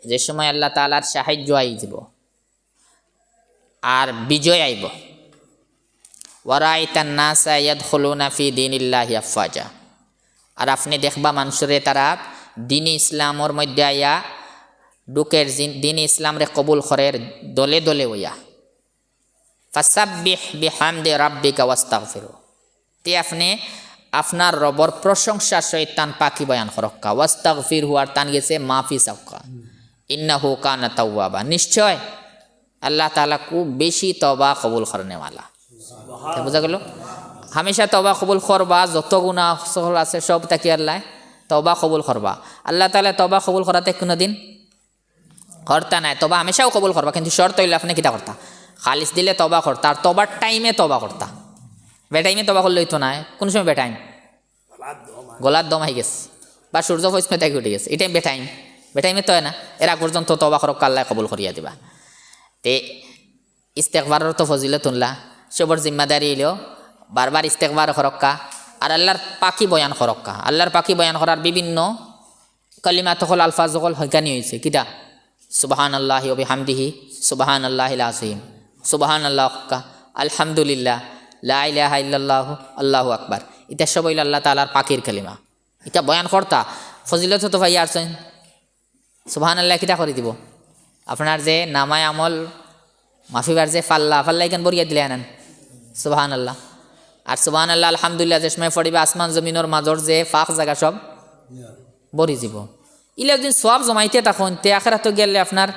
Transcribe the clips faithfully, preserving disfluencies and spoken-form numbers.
যে সময় আল্লাহ তাআলার সাহায্য আইযিবো আর বিজয় আইবো। ওয়ারাআইতান নাসা ইয়াদখুলুনা ফি দীনিল্লাহি আফওয়াজা। আর আপনে দেখবা মানষরে তারা দ্বীনে ইসলামর মধ্যে আইয়া ঢুকের, জিন-, দ্বীনে ইসলামরে কবুল করের দলে দলে অইয়া। ফাসাব্বিহ বিহামদি রাব্বিকা ওয়াস্তাগফিরু। তে আপনে আপনার রবর প্রশংসার সহিত তান পাকি বয়ান করউক্কা। ওয়াস্তাগফিরহু, আর তান গেছে মাফি চাউক্কা। ইন্নাহু কানা তাওয়াবা। নিশ্চয় আল্লাহ তাআলা খুব বেশি তওবা কবুল করনেওয়ালা। তে বুঝা গেল? হামেশা তওবা কবুল করবা, যত গুনাহ সকল আছে সব থাকি আল্লায় তওবা কবুল করবা। আল্লাহ তাআলা তওবা কবুল করাতে কুনুদিন করতা নায়, তওবা হামেশাউ কবুল করবা, কিন্তু শর্ত অইলো আপনে কিতা করতা? খালিস দিলে তওবা করতা, আর তওবার টাইমে তওবা করতা। বেটাইমে তওবা করলে অইতো নায়। কুন সময় বেটাইম? গলাত দম আইগেছে বা সূর্য পশ্চিমে থাকি উঠি গেছে, ই টাইম বেটাইম। বেটাইমে তো অয় না, এর আগ পর্যন্ত তওবা করউক্কা, আল্লায় কবুল করিয়া দিবা। তে ইস্তেগফারর তো ফজিলত হুনলা, সবর জিম্মাদারি অইলো বারবার ইস্তেগফার করউক্কা, আর আল্লাহর পাকি বয়ান করউক্কা। আল্লাহর পাকি বয়ান করার বিভিন্ন কালিমাত অকল, আলফাজ অকল হয়খানি অইছে। কিতা? সুবহানাল্লাহি ওয়া বিহামদিহি, সুবহানাল্লাহিল আযীম, সুবহানাল্লাহ অউক্কা, আলহামদুলিল্লাহ, লা ইলাহা ইল্লাল্লাহু, আল্লাহু আকবার। ইতা সব অইলো আল্লাহ তাআলার পাকির কালিমা। ইতা বয়ান করতা, ফজিলত তো পাইয়া আরছইন। সুবহানাল্লাহ কিতা করি দিবো? আপনার যে নামায় আমল মাফিবার যে ফাল্লা, ফাল্লা ইখান ভরিয়া দিলে আনান। সুবহানাল্লাহ। আর সুবহানাল্লাহ, আলহামদুলিল্লাহ যে সময় পড়িবা, আসমান জমিনর মাজর যে ফাঁক জাগা সব ভরি যিবো। ইলা যদি সওয়াব জমাইতে থাকইন, তে আখেরাতো গেলে আপনার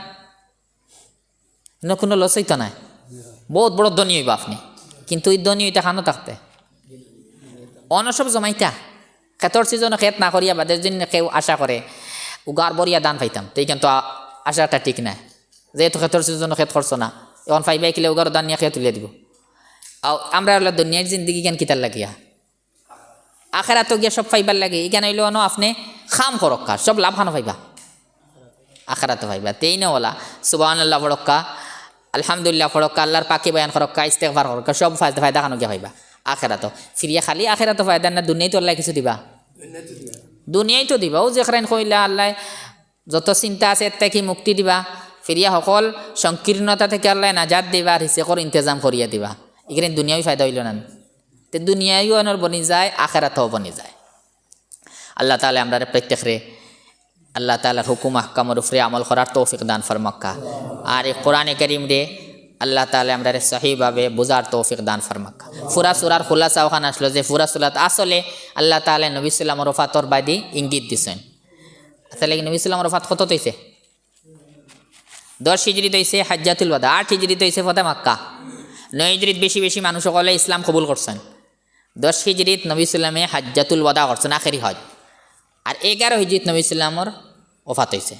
ইনো কুনু লস অইতো নায়। বউত বড় ধনী অইবা আপনে, কিন্তু ই ধনী অইতা কানো থাকতে? অনো সব জমাইতা। খেতর সিজনো খেত না করিয়া বাদে যদি কেউ আশা করে, উগার ভরিয়া ধান পাইতাম, তে ইখান তো আ-, আশাটা ঠিক নায়। যেহেতু খেতর সিজনো খেত করছো না, অখন পাইবায় কিলা, উগারো ধান নিয়া কে তুলিয়া দিবো? আও, আমরা অইলা দুনিয়ার জিন্দেগি ইখান কিতার লাগিয়া? আখেরাতো গিয়া সব পাইবার লাগি। ইখান অইলো অনো আপনে কাম করউক্কা, সব লাভ কানো পাইবা? আখেরাতো পাইবা। তে ইনো অলা সুবহানাল্লাহ পড়উক্কা, আলহামদুলিল্লাহ পড়উক্কা, আল্লাহর পাকি বয়ান করউক্কা, ইস্তেগফার করউক্কা, সব ফায়দা, ফায়দা কানো গিয়া পাইবা? আখেরাতো। ফিরিয়া খালি আখেরাতো ফায়দা না, দুনিয়াইতো আল্লায় কিছু দিবা? দুনিয়াইতো দিবা। অউ যে কেরাইন কইলা আল্লায় যত চিন্তা আছে এর থাকি মুক্তি দিবা, ফিরিয়া হকল সংকীর্ণতা থাকি আল্লায় নাজাত দিবা, রিজিকর ইন্তেজাম করিয়া দিবা। ইখান দুনিয়াবি ফায়দা অইলো না? তে দুনিয়াও অনর বনি যায়, আখেরাতও বনি যায়। আল্লাহ তাআলায় আমরারে প্রত্যেকরে আল্লাহ তাআলার হুকুম আহকামর উপরে আমল করার তৌফিক দান ফরমাউক্কা। আর ই কোরআনে কারীমরে আল্লাহ তাআলায় আমরারে সহিভাবে বুঝার তৌফিক দান ফরমাউক্কা। পুরা সূরার খুলাসা অখান আছলো যে পুরা সূরাত আসলে আল্লাহ তাআলায় নবী সাল্লামর ওফাতর বায়দি ইঙ্গিত দিছইন। আসলে নবী সাল্লামর ওফাত কতত অইছে? দশ হিজরিত অইছে হাজ্জাতুল ওয়াদা, আট হিজরিত অইছে ফতে মক্কা, নয় হিজরিত বেশি বেশি মানুষ অকলে ইসলাম কবুল করছইন। দশ হিজরিত নবী সাল্লামে হাজ্জাতুল ওয়াদা করছইন, আখেরি হজ। আর এগারো হিজরিত নবী সাল্লামর ওফাত অইছে।